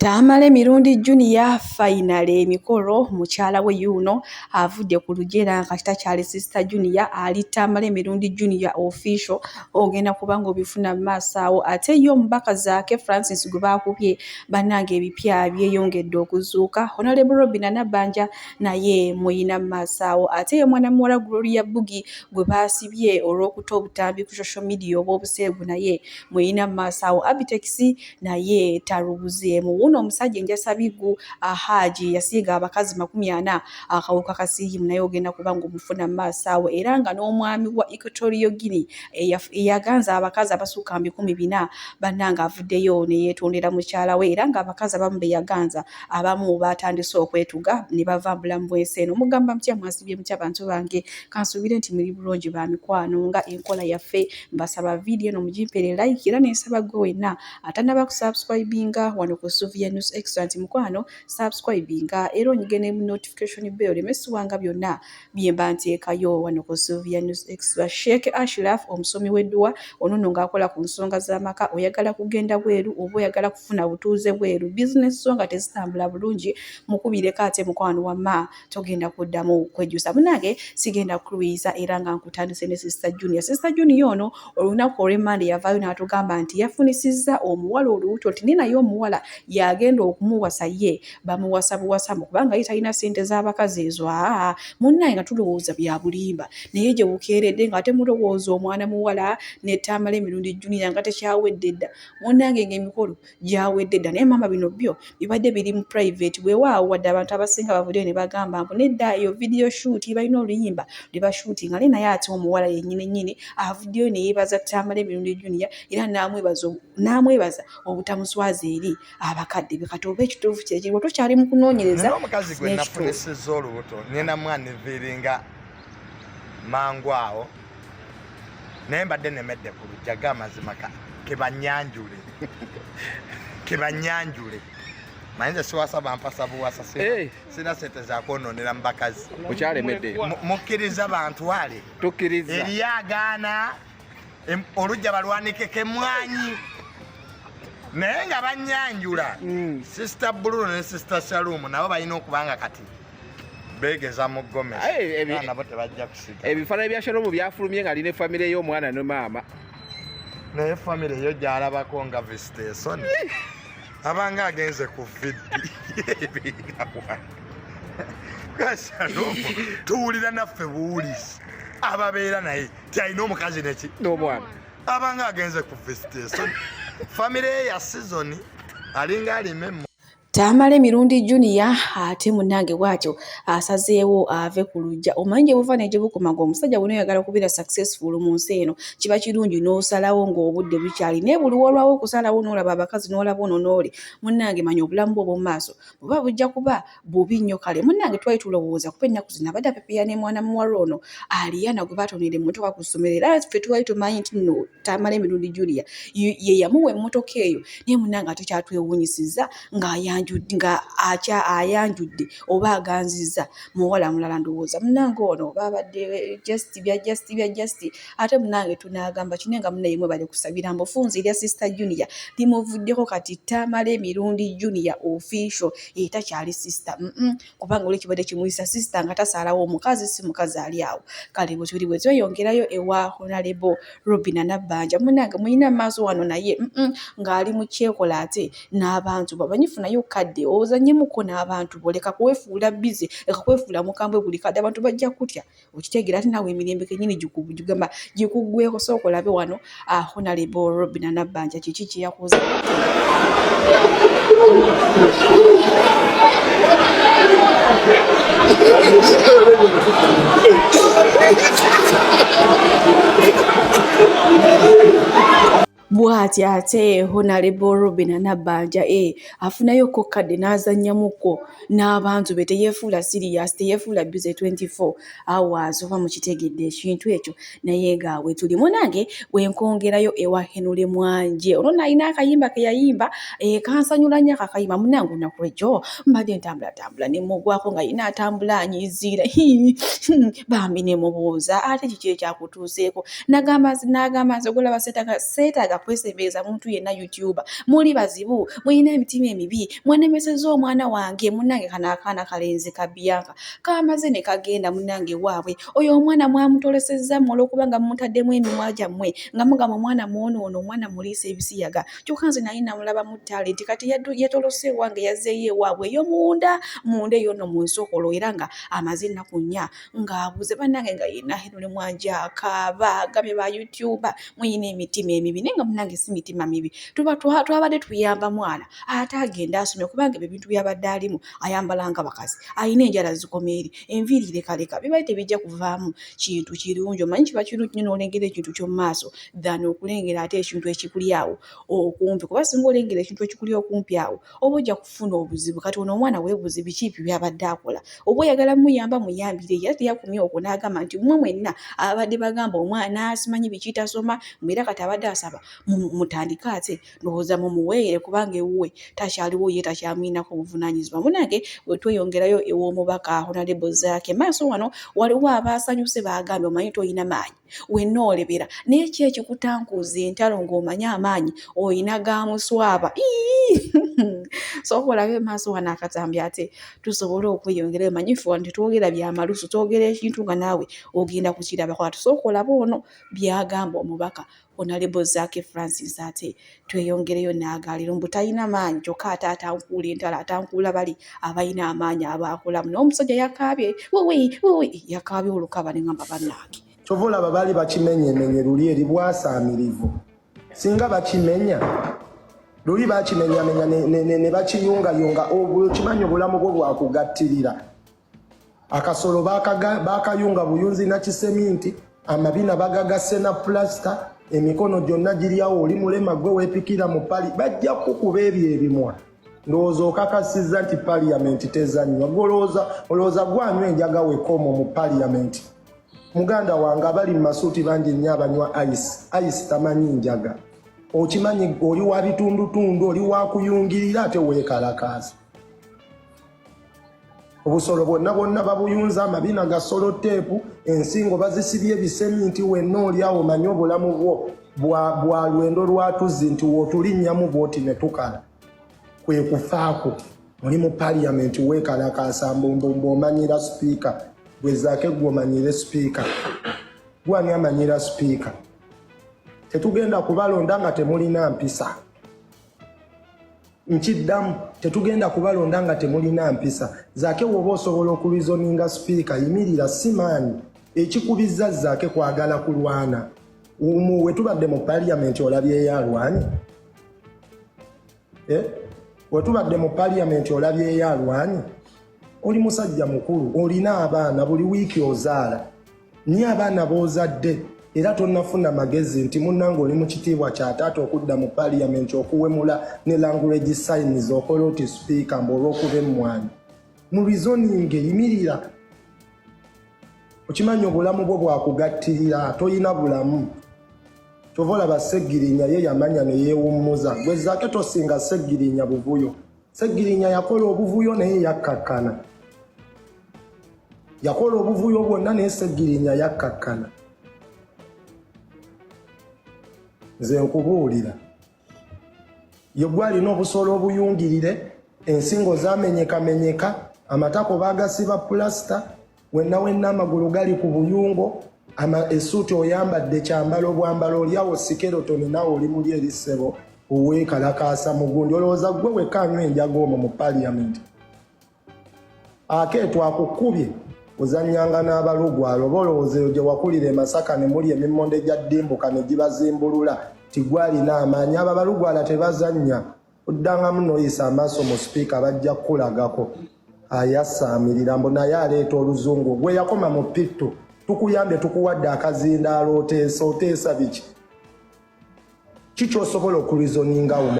Tamale Mirundi Junior finally emikolo mukyala we yuno avudde ku lujera nga takyali Sister Junior ali Tamale Mirundi Junior official ogenda kuba ng'obifuna mu maaso awo. Ate ye omubaka Zaake Francis gwe baakubye bannange ebipya byeyongedde okuzuuka. Honorable Robinah Nabbanja naye muyina mu maaso awo. Ate ye mwana muwala Gloria Bugie gwe baasibye olw'okuta obutambi ku social media obw'obuseegu naye muyina mu maaso awo. Abitex naye talubuzeemu. Wuuno omusajja enjasabiggu Haji yasiiga abakazi 40 akawuka ka siriimu naye ogenda kuba ng'omufuna mu maaso awo. Era nga n'omwami wa Equatorial Guinea eyaganza abakazi abasukka mu 400 bannange avuddeyo ne yeetondera mukyala we, era ng'abakazi abamu be yaganza abamu baatandise okwetuga ne bava mu bulamu bw'ensi eno. Mugamba mutya, mwasibye mutya bantu bange? Kansuubire nti muli bulungi ba mikwano nga enkola yaffe. Mbasaba vidiyo eno mugimpeere like, era nensaba gwe wenna atannaba kusubscribinga wano ku Sylvia News Extra nti mukwano subscribinga era onyige ne notification bell oleme siwanga byonna bye mba nteekayo wano ku Sylvia News Extra. Sheikh Ashraf omusomi w'edduwa ono nno ng'akola ku nsonga z'amaka, oyagala kugenda bweru oba oyagala kufuna butuuze bweru, bizinesi zo nga tezitambula bulungi, mukubireko ate mukwano wamma togenda kuddamu kwejjusa. Munnange sigenda kukulwiza era nga nkutandise ne Sister Junior. Sister Junior ono olunaku olw'Emmande yavaayo n'atugamba nti yafunisizza omuwala olubuto, nti naye omuwala yagenda okumuwasa ye bamuwasa buwasa mbu kubanga ye talina ssente z'abakazi ezo. Aa munnange nga tulowooza bya bulimba, naye gye bukeeredde ng'ate mulowooza omwana muwala ne Tamale Mirundi Junior nga tekyawedde dda. Munnange ng'emikolo gyawedde dda, naye maama bino byo bibadde biri mu private. Weewaawo wadde abantu abasinga bavuddeyo ne bagamba mbu nedda eyo video shoot, balina oluyimba lwe bashootinga, naye ate omuwala yennyini nnyini avuddeyo ne yeebaza Tamale Mirundi Junior era n'amwebaza obutamuswaza eri abakadde be. Kati oba ekituufu kye kiriwo tukyali mu kunoonyereza. Omukazi gwe nafunisizza olubuto ngenda mwaniviiringa mangu awo, naye mbadde nemedde ku lujja g'amazima kebanyanjule kebanyanjule. Manyize siwasa bampasa buwasa, sina sente zakwononera mu bakazi. Okyalemedde. Mukkiriza bantwale? Tukkiriza. Eriyo agaana olujja balwanikeko emwanyi, naye nga banyanjula. Sister Bruno ne Sister Shalom nabo balina okuba nga kati beegeza mu gomesi, nabo tebajja kusiga. Ebifaananyi bya Shalom byafulumye nga alina efamire y'omwana ne maama. Naye famire yo gyalabako nga visitation, abanga agenze ku viddi ebigawa Shalom tuwulira naffe buwulizi ababeera naye ti alina omukazi neki n'omwana. Abanga agenze ku visitation, famire ye ya season alinga alima. Tamale Mirundi Junior ate munnange bw'atyo asazeewo ave ku luggya. Omanyi gye buva ne gye bukoma ng'omusajja bw'onoyagala okubeera successful mu nsi eno, kiba kirungi n'osalawo ng'obudde bukyali, naye buli lw'olwawo okusalawo n'olaba abakazi n'olaba ono n'oli, munnange manya obulamu bwo obw'omu maaso buba bujja kuba bubi nnyo. Kale munnange twali tulowooza kuba ennaku zino abadde apepeya ne mwana muwala ono Aliana gwe baatonera emmotoka ku ssomero, era ffe twali tumanyi nti nno Tamale Mirundi Junior ye yamuwa emmotoka eyo, naye munnange ate kyatwewuunyisizza nga ayanjudde oba aganzizza muwala mulala. Ndowooza munnange ono babadde just bya just bya just. Ate munnange tunaagamba kine nga munnaye mwebale kusabira mbufunze erya Sister Junior limuvuddeko. Kati Tamale Mirundi Junior official takyali sister, kubanga oli kibadde kimuyisa sister nga tasaalawo omukazi si mukazi ali awo. Kale bwe tuli bwe tweyongerayo ewa Honorable Robinah Nabbanja, munnange muyina maaso wano naye ng'ali mu kyekola ate n'abantu bamanyifunayo kadde ozannyemuko n'abantu bo, leka kwefuula busy, leka kwefuula mukambwe buli kadde, abantu bajja kutya okitegeera. Ate naawe emirembe kennyini gigamba gikuggweko. Sooka olabe wano Honorable Robinah Nabbanja kiki kye yakoze. Bw'ati ate Honorable Robinah Nabbanja afunayoko kadde n'azannyamuko n'abantu be, teyeefuula serious, teyeefuula busy 24 hours oba mukitegedde ekintu ekyo, naye nga we tuli. Munnange bwe nkwongerayo ewa Henry Mwanje, ono nno alina akayimba ke yayimba kansanyula nnyo akakayimba. Munnange olunaku lw'ejjo mbadde ntambulatambula ne mmugwako nga yenna atambula anyiiziira, bambi ne mubuuza ate kiki ekyakutuuseeko, n'agamba nze gw'olaba seetaaga kwesembereza muntu yenna youtuber muli bazibu mulina emitima emibi mwenemeseza omwana wange munnange kano akaana kalenzi ka Bianca kamaze ne kagenda munnange waabwe oyo omwana mwamutolesezza mmwe olw'okuba nga mumutaddemu emimwa gyammwe nga mugamba omwana mwonoono omwana muliisa ebisiyaga kyokka nze naye namulabamu talenti kati yatolose ewange yazzeeyo ewaabwe eyo munda munda eyo nno mu nsokolo era nga amaze ennaku nnya ng'abuze bannange nga yenna Henry Mwanje akaaba agambye ba youtuber muyina emitima emibi naye nga munnange si mitima mibi tuba twabadde tuyamba mwana ate agenda asome kubanga ebyo ebintu byabadde alimu ayambala nga bakazi alina enjala zikoma eri enviiri lekaleka bibadde tebijja kuvaamu kintu kirungi omanyi kiba kirungi nnyo n'olengera ekintu ky'omu maaso than okulengera ate ekintu ekikuli awo okumpi kuba singa olengera ekintu ekikuli okumpi awo oba ojja kufuna obuzibu kati ono omwana weebuuze biki ebyo by'abadde akola oba oyagala muyamba muyambire era teyakumye okwo n'agamba nti mmwe mwenna abadde bagamba omwana simanyi biki tasoma mbu era kati abadde asaba mutandike ate ndowooza mumuweere kubanga ewuwe takyaliwo ye takyamuyinako obuvunaanyizibwa munange wetweyongerayo ew'omubaka Honorable Zaake maaso wano waliwo abaasanyuse baagambye omanyi toyina maanyi wenna olebera naye ki ekikutankuuza entalo ng'omanyi amaanyi olina ga muswaba sooka olabe maaso wano akatambi ate tusobole okweyongerayo manyi ffe wano tetwogera byamalusu twogera ekintu nga naawe ogenda kukirabako ati sooka olabe ono byagamba omubaka Honorable Zaake Francis ate tweyongereyo n'agaaliro mbu talina maanyi kyokka ate atankuula entalo atankuula bali abalina amaanyi abaakolamu naye omusajja yakaabye wuwi wuwi yakaabye olukaba ne ngamba bannange. Kyova olaba baali bakimenyemenye luli eri bwasaamirivu singa bakimenya luli bakimenyamenya ne bakiyungayunga okimanyi obulamu bwo bwakugattirira akasolo bakayunga buyunzi na kiseminti amabina bagagasse na pulasita emikono gyonna giri awo oli mulema gwe weepikira mu pali bajja kukuba ebyo ebimwa ndowooza okakasizza nti paliyamenti tezannywa gwe olowooza olowooza gwanywa enjaga wekka omwo mu paliyamenti muganda wange abali mu masuuti bangi nnyo abanywa ice ice tamanyi njaga okimanyi oli wa bitundutundu oli wakuyungirira ate weekalakaasa obusolo bwonna bwonna babuyunza amabina ga solo teepu ensingo bazisibye ebiseminti wenna oli awo manye obulamu bwo bwa lwendo lwatuzzi nti wotulinnyamu bwoti ne tukala kwe kufaako oli mu paliyamenti weekalakaasa mbumbumbu omanyira sipiika gwezaake gwe omanyire sipiika gwani amanyira sipiika tetugenda kubalonda nga temulina mpisa Nkiddamu, tetugenda kubalonda nga temulina mpisa. Zaake woba osobola okureasoninga sipiika, yimirira, si maanyi. Ekikubizza Zaake kwagala kulwana. Mu wetubadde mu parliament olabyeyo alwanye? Eh? Wetubadde mu parliament olabyeyo alwanye? Oli musajja mukulu, olina abaana, buli wiiki ozaala. Nye abaana b'ozadde era tonnafuna magezi nti munnange oli mu kitiibwa kya taata okudda mu parliament okuwemula ne language signs okola oti sipiika mbu olw'okuba emmwanyi. Mu reasoning yimirira. Okimanyi obulamu bwo bwakugattirira, toyina bulamu. Kyova olaba Ssegirinya ye yamanya ne yeewummuza. Gwe Zaake tosinga Ssegirinya buvuyo. Ssegirinya yakola obuvuyo naye yakkakkana. Yakola obuvuyo bwonna naye Ssegirinya yakkakkana. Nze nkubuulira. Ye gwe alina obusolo obuyungirire, ensingo zamenyekamenyeka, amatako baagasiba pulasita, wenna wenna amagulu gali ku buyungo, essuuti oyambadde kyambalo bwambalo, oli awo sikerotoni naawe oli muli eri ssebo weekalakaasa mugundi. Olowooza ggwe wekka anywa enjaga omwo mu paliyamenti? Akeetu akukubye ozannyanga n'abalugwala oba olowooza eyo gye wakulira e Masaka ne mulya emimmonde gya ddimbuka ne gibazimbulula nti gwe alina amaanyi. Abo abalugwala tebazannya. Oddangamu n'oyisa amaaso mu sipiika bajja kukulagako. Ayasaamirira mbu naye aleeta oluzungu. Gwe yakoma mu pittu tukuyambye tukuwadde akazindaalo oteesa oteesa biki? Ki ky'osobola okureasoningawo?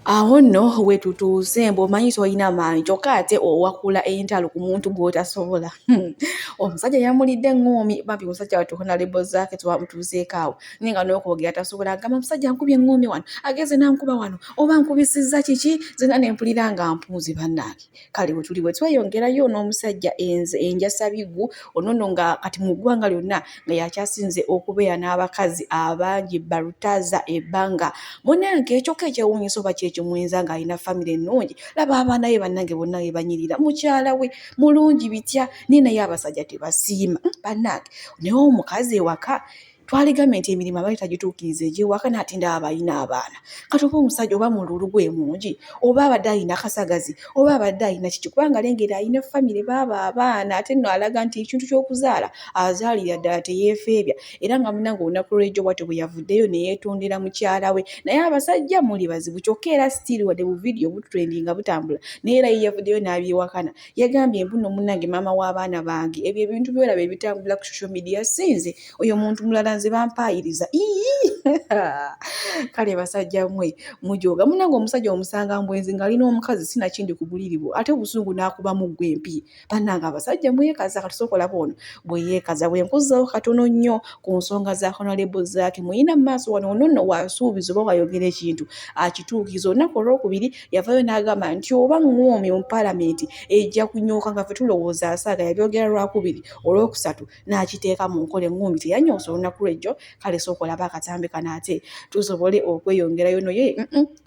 Awo nno wetutuuse mbu omanyi tolina maanyi kyokka ate owakula entalo ku muntu gw'otasobola. Omusajja yamulidde eŋŋoomi bambi musajja wattu Honorable Zaake twamutuuseeko awo naye nga n'okwogera tasobola agamba omusajja ankubye eŋŋoomi wano agenze n'ankuba wano oba nkubisizza kiki nzenna ne mpulira nga mpunze bannange. Kale wetuli bwe tweyongerayo n'omusajja enjasabiggu ono nno nga kati mu ggwanga lyonna nga y'akyasinze okubeera n'abakazi abangi Balutaza ebbanga. Munnange kyokka ekyewuunyisa oba ki ekimwenza ng'alina famire ennungi, laba abaana be bannange bonna bwe banyirira, mukyala we mulungi bitya naye naye abasajja tebasiima. Bannange naye omukazi ewaka twaligambye nti emirimu abadde tagituukiriza egy'ewaka naye ate ndaba balina abaana. Kati oba omusajja oba mululu gwe mungi oba abadde alina kasagazi oba abadde alina kiki kubanga lengera alina famire baaba abaana ate nno alaga nti ekintu ky'okuzaala azaalira ddala teyeefeebya era nga munnange olunaku lw'ejjo bw'atyo bwe yavuddeyo ne yeetondera mukyala we. Naye abasajja muli bazibu kyokka era still wadde bu vidiyo butrendinga butambula naye era ye yavuddeyo n'abyewakana. Yagambye mbu nno munnange maama w'abaana bange ebyo ebintu by'olaba ebitambula ku social media si nze oyo muntu mulala nze bampaayiriza. Iyii kale basajja mmwe mujooga. Munnange omusajja omusanga mbwenzi ng'ali n'omukazi sinakindi ku buliri bwo ate obusungu n'akubamu ggwe empi. Bannange abasajja mwekaza kati sooka olabe ono bwe yeekaza. Bwe nkuzzaawo katono nnyo ku nsonga za Honorable Zaake muyina mu maaso wano ono nno wasuubiza oba wayogera ekintu akituukiriza. Olunaku olwokubiri yavaayo n'agamba nti oba ŋŋoomi mu palamenti ejja kunyooka nga ffe tulowooza asaaga yabyogera lwakubiri olwokusatu n'akiteeka mu nkola eŋŋoomi teyanyoose olunaku lw'ejjo. Kale sooka olabe akatambi kano ate tusobole okweyongerayo naye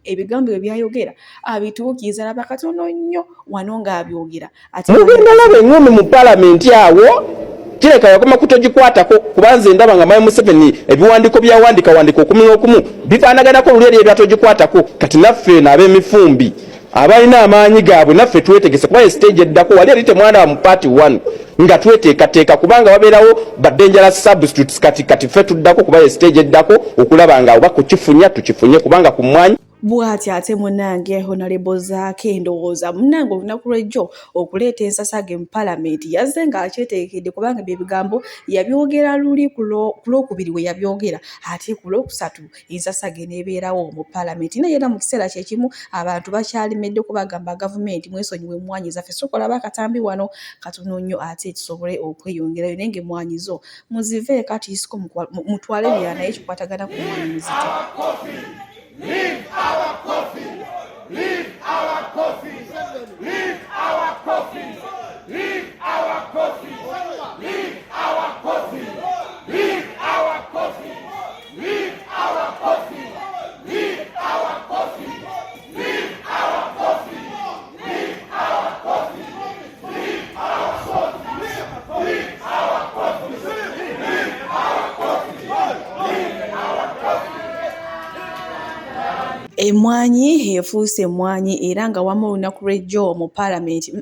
ebigambo ebyo by'ayogera abituukiriza laba katono nnyo wano ng'abyogera ate mugenda laba eŋŋoomi mu palamenti awo kireka yakoma kutogikwatako kuba nze ndaba nga Mwami Museveni ebiwandiiko byawandikawandika okumu n'okumu bifaanaganako luli eri ebyatogikwatako. Kati naffe eno ab'emifumbi abalina amaanyi gaabwe naffe twetegese kuba ye stage eddako wali eri temwandaba mu part 1 nga tweteekateeka kubanga wabeerawo ba dangerous substitutes. Kati kati ffe tuddako kuba ye stage eddako okulaba nga oba kukifunya tukifunye kubanga ku mmwanyi Bw'atyo ate munnange Honorable Zaake ndowooza munnange olunaku lw'ejjo okuleeta ensasage mu palamenti yazze ng'akyetegekedde kubanga ebyo ebigambo yabyogera luli ku Lwokubiri we yabyogera ate ku Lwokusatu ensasage n'ebeerawo mu palamenti. Naye era mu kiseera kye kimu abantu bakyalemedde kubagamba gavumenti mwesonyiwe emmwaanyi zaffe. Sooka olabe akatambi wano katono nnyo ate tusobole okweyongerayo naye ng'emmwaanyi zo muziveeko atiisiko mutwale ebirala naye ekikwatagana ku mmwaanyi muzite. Leave our coffee. Leave our coffee. Leave our coffee. Leave our coffee. Leave our coffee. Leave our coffee. Leave our coffee. Leave our coffee. Leave our coffee. Leave our coffee. Leave our coffee. Leave our coffee. Leave our coffee. Leave our coffee. Emmwanyi efuuse emmwanyi era nga wamma olunaku lw'ejjo mu palamenti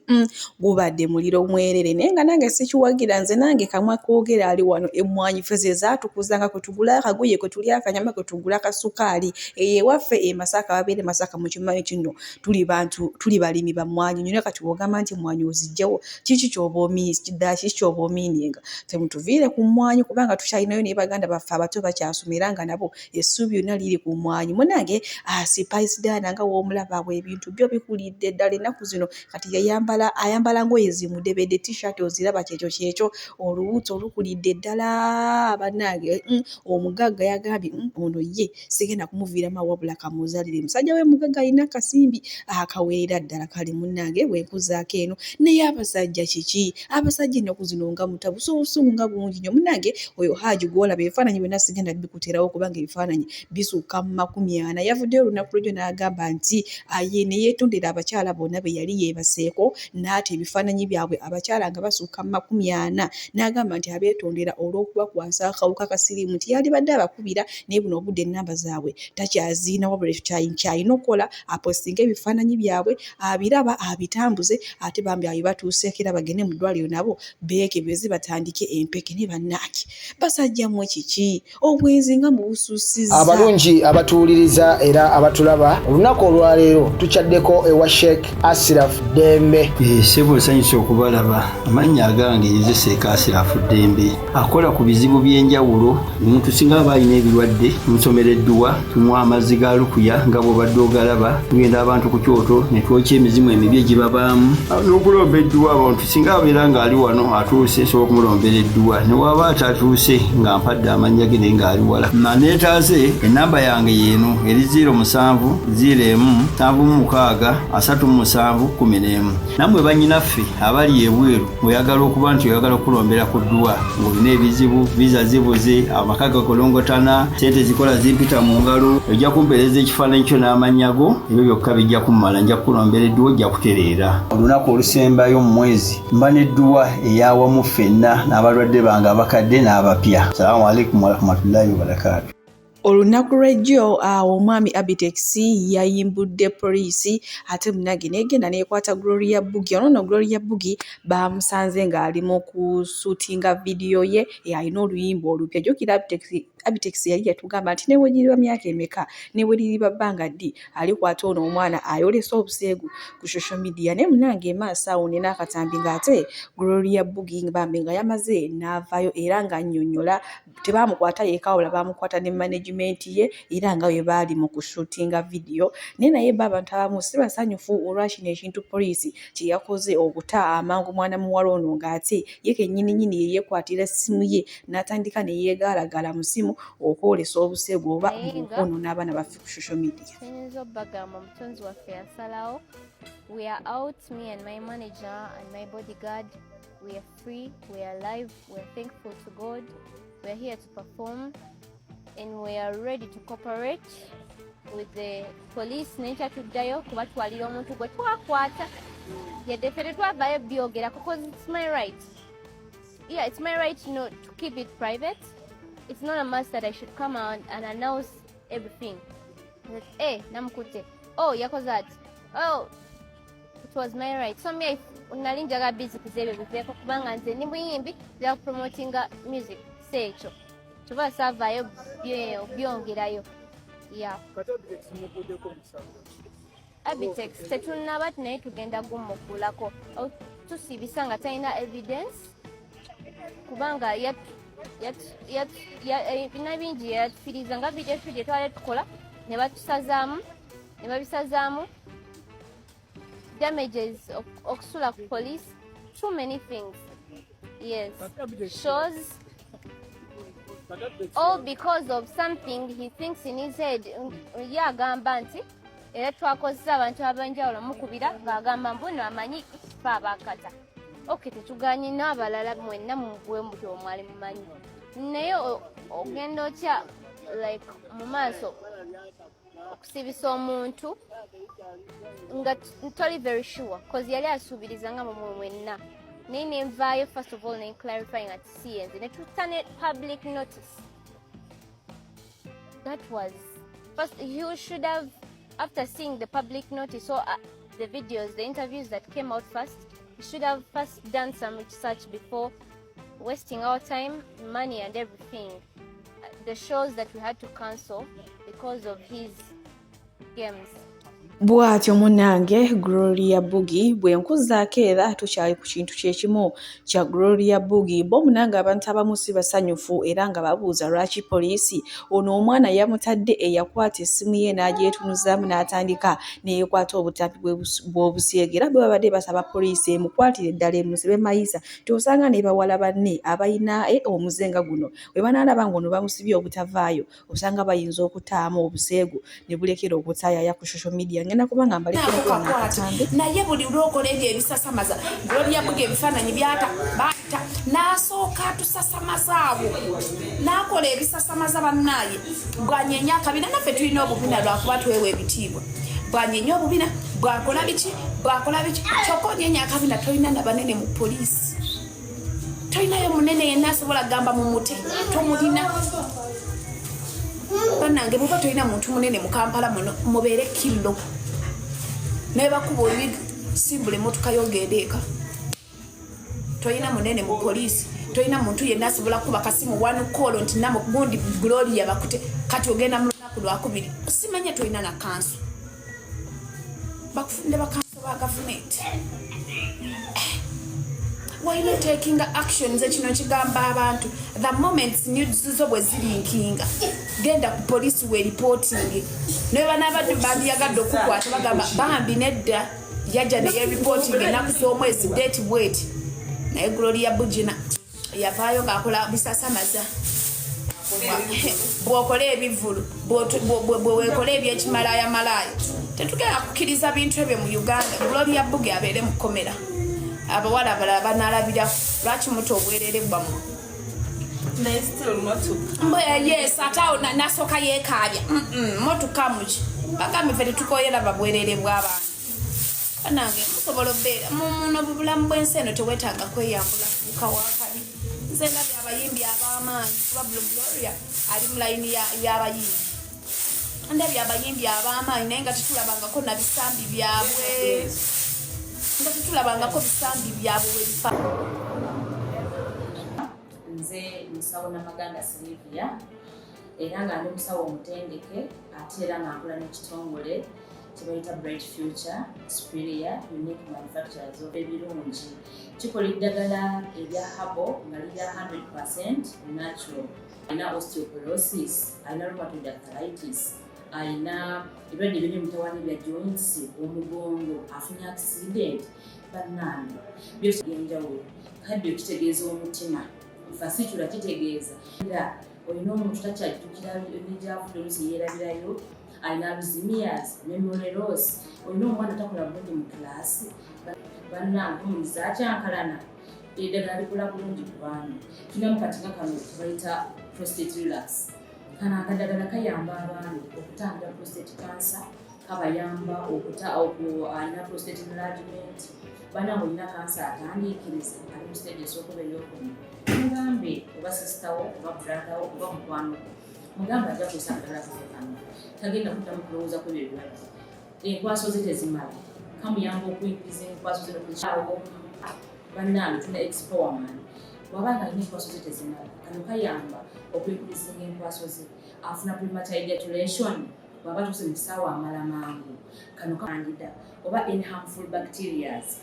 gubadde muliro mwerere naye nga nange sikiwagira nze nange kamwa koogera ali wano emmwanyi ffe ze zaatukuza nga kwe tugula akagoye kwe tulya akanyama kwe tugula kasukaali eyo ewaffe e Masaka ababeera e Masaka mukimanyi kino tuli bantu tuli balimi ba mmwanyi nnyo naye kati bw'ogamba nti emmwanyi oziggyewo kiki ky'oba ddala kiki ky'oba omiininga temutuviire ku mmwanyi kubanga tukyalinayo ne baganda baffe abato bakyasoma era nga nabo essuubi lyonna liri ku mmwanyi. Munnange Spice Diana nga w'omulaba awo ebintu byo bikulidde ddala ennaku zino kati yayambala ayambala ngoye zimudebedde t-shirt oziraba kyekyo kyekyo olubuto lukulidde ddala bannange omugagga yagambye ono ye sigenda kumuviiramu awo wabula kamuzaalire musajja we mugagga alina akasimbi akawerera ddala kale munnange bwe nkuzaako eno naye abasajja kiki abasajja ennaku zino nga mutabusa obusungu nga bungi nnyo munnange oyo Haji gw'olaba ebifaananyi byonna sigenda bikuteerawo kubanga ebifaananyi bisukka mu 40. Yavuddeyo olunaku lw'ejjo n'agamba nti ye ne yeetondera abakyala bonna be yali yeebaseeko n'ata ebifaananyi byabwe abakyala nga basukka mu 40 n'agamba nti abeetondera olw'okubakwasa akawuka ka siriimu nti yalibadde abakubira naye buno obudde ennamba zaabwe takyaziina wabula ekyo ky'alina okukola apositinge ebifaananyi byabwe abiraba abitambuze ate bambi abibatuuseeko era bagende mu ddwaliro nabo beekebeze batandike empeke ne bannange basajja mmwe kiki obwenzi nga mubusussizza. Abalungi abatuwuliriza era abatulaba. Olunaku olwaleero tukyaddeko ewa Sheikh Asiraf Ddembe. Ssebo, nsanyuse okubalaba. Amannya agange nze Sheikh Asiraf Ddembe, akola ku bizibu by'enjawulo. Omuntu singa aba alina ebirwadde, tumusomera edduwa, tumuwa amazzi ga lukuya nga bw'obadde ogalaba. Tugenda abantu ku kyoto ne twokya emizimu emibi egibabaamu n'okulomba edduwa. Abantu singa abeera ng'ali wano atuuse, nsobola okumulombera edduwa, ne waba atatuuse nga mpadde amannya ge naye ng'ali wala naneetaase. Enamba yange yeeno eri 07 01 76 37 11. Nammwe bannyinaffe abali ebweru, ng'oyagala okuba nti oyagala okulombera ku dduwa, ng'olina ebizibu, visa zibuze, amaka gakolongotana, sente zikola zimpita mu ngalo, ojja kumpeereza ekifaananyi kyo n'amannya go. Ebyo byokka bijja kummala, nja kukulombera edduwa, ojja kutereera. Olunaku olusembayo mu mwezi mba n'edduwa eyawamu ffenna n'abalwadde bange abakadde n'abapya. Salaamu alaikum warahmatullahi wabarakaatu. Olunaku lw'ejjo awo omwami Abitex yayimbudde poliisi, ate munange n'egenda n'ekwata Gloria Bugie. Ono nno Gloria Bugie baamusanze ng'ali mu kusuutinga vidiyo ye alina oluyimba olupya. Jjukira Abitex yali yatugamba nti ne bwe giriba myaka emeka, ne bwe liriba bbanga ddi, alikwata ono omwana ayolesa obuseegu ku social media. Naye munange emaaso awo nina akatambi ng'ate Gloria Bugie bambi nga yamaze n'avaayo era ng'annyonnyola tebaamukwata yekka, wabula baamukwata ne management ye era nga bwe baali mu kushootinga vidiyo. Naye bo abantu abamu si basanyufu olwa kino ekintu poliisi kye yakoze okuta amangu mwana muwala ono, ng'ate ye kennyini nnyini ye yeekwatira essimu ye n'atandika ne yeegaalagaala mu ssimu okwolesa obuseegu oba ng'okwonoona abaana baffe ku social media. Kyenyinza obbagamba, omutonzi waffe yasalawo. We are out, me and my manager and my bodyguard. We are free, we are alive, we are thankful to God. We are here to perform and we are ready to cooperate with the police. Nenkya tuddayo kubatwalira omuntu gwe twakwata, yadde ffe tetwavaayo byogera, because it's my right. Yeah, it's my right to keep it private. It's not a must that I should come out and announce everything that, eh, namukutte, oh, yakoze ati, oh. It was my right. So me, nali njagala bizikiza ebyo biveeko, kubanga nze ndi muyimbi, nja kupromotinga music, si ekyo tuba saavaayo byongerayo. Yeah, Abitex tetunnaba, naye tugenda gumuggulako. Tusibisa nga talina evidence, kubanga bina bingi yatufiriza nga video gye twali tukola ne batusazaamu ne babisazaamu, damages, okusula ku police, too many things. Yes, shows all because of something he thinks in his head. Ye agamba nti era twakozesa abantu ab'enjawulo mukubira ng'agamba mbuno amanyi fe abakata. Ok, tetuganye n'abalala mwenna mugwe mutyo mwali mumanyi, naye ogenda otya like mu maaso okusibisa omuntu nga toli very sure? Cause yali asuubiriza nga mumwe mwenna, naye nenvaayo first of all ne clarifying ati si yenze, ne tuta ne public notice. That was first. You should have, after seeing the public notice or the videos, the interviews that came out first, you should have first done some research before wasting our time, money and everything. The shows that we had to cancel because of his games. Bw'atyo munnange Gloria Bugie. Bwe nkuzaako era tukyali ku kintu kyekimu kya Gloria Bugie. Bo munnange abantu abamu si basanyufu era nga babuuza lwaki poliisi ono omwana yamutadde eyakwata essimu ye n'agyetunuzaamu n'atandika neyeekwata obutambi bw'obuseege. Era bwe babadde basaba poliisi emukwatire ddala emusibe mayisa, nti osanga ne bawala banne abalina omuze nga guno bwe banaalaba ng'ono bamusibye obutavaayo, osanga bayinza okutaamu obuseegu ne bulekera okutaayaaya ku social media. Ngenda kuba nga mbalekerako n'akatambi. Naye buli lwokola ebyo ebisasamaza, Gloria Bugie ebifaananyi byata baata n'asooka atusasamaza awo n'akola ebisasamaza. Bannaaye, bwanyenya akabina, naffe tulina obubina lwakuba twewa ebitiibwa. Bwanyenya obubina, bwakola biki, bwakola biki, kyokka onyenya akabina, tolina na banene mu poliisi, tolinayo munene yenna asobola kugamba mumute, tomulina. Bannange, bwoba tolina muntu munene mu Kampala muno, mubeere killo nebakuba oli simbula emotoka yogenda eka. Tolina munene mu poliisi, tolina muntu yenna asobola kuba kasimu one call nti namugundi Gloria bakute. Kati ogenda mu lunaku Lunaku lwakubiri simanya tolina na kanso, bakufundde bakanso ba gavumenti. Why not taking action? Nze kino kigamba abantu, the moment nudes zo bwe zileakinga, genda ku poliisi we reporting. Naye banaabadde bandiyagadde okukwata, bagamba bambi nedda, yajja neye reporting ennaku z'omwezi date bweti. Naye Gloria Bugina yavaayo ng'akola bisasamaza. Bw'okola ebivulu, bwewekola ebyekimalaaya malaaya, tetugenda kukkiriza bintu ebyo mu Uganda. Gloria Buge abeere mu kkomera, abawala abalala banalabirako. Lwaki muta obwerere bwammwe? Naye still motoka. Yes, ate awo nasooka yeekaabya. Motuka muki? Bagambye ffe tetukoyera babwerere bw'abantu. Banange, musobola obeera muno bulamu bw'ensi eno, teweetaaga kweyambula fuuka wakabi. Nze ndabye abayimbi ab'amaanyi, kuba Gloria ali mu layini y'abayimbi. Ndabye abayimbi ab'amaanyi naye nga tetulabangako na bisambi byabwe, nga tetulabangako bisambi byabwe webifa. Nze musawo Namaganda Silivia, era nga ndi musawo omutendeke, ate era nga nkola n'ekitongole kyebayita Bright Future Superior Unique Manufacturers of ebirungi. Kikola eddagala erya herbal nga lirya 100 natural. Alina osteoporosis, alina rheumatoid arthritis, alina ebirwadde ebiri emutawaana ebya joints, omugongo, afunye accident, bannange, byose byenjawulo. Cardio kitegeeza omutima, vascular kitegeeza era olina omuntu takyajjukira negyavudde, oluusi yeerabirayo, alina Alzheimer's, memory loss, olina omwana takola bulungi mu kilaasi, bannange, omulizi akyankalana, eddagala likola bulungi ku baami. Tulinamu kati nga kano kebayita prostate relax. Kano akadagala kayamba abaami okutangira prostate cancer, kabayamba okuta alina prostate enlargement. Banange, olina kansa atandiikiriza, ali mu stage esooka oba eyokubiri, mugambe oba sister wo oba brother wo oba mukwano gwo, mugambe ajja kukozesa akadagala kaffe kano, tagenda kuddamu kulowooza ku ebyo ebirwadde. Enkwaso ze tezimala, kamuyamba okuyingiza enkwaso ze nokuzaawo. Bannange, tulina expowerman, bw'aba nga alina enkwaso ze tezimala, kano kayamba okuyingizinga enkwaso ze. Afuna premature ejaculation, bw'aba tuuse mu kisaawa amala mangu, kano candida oba any harmful bacterias.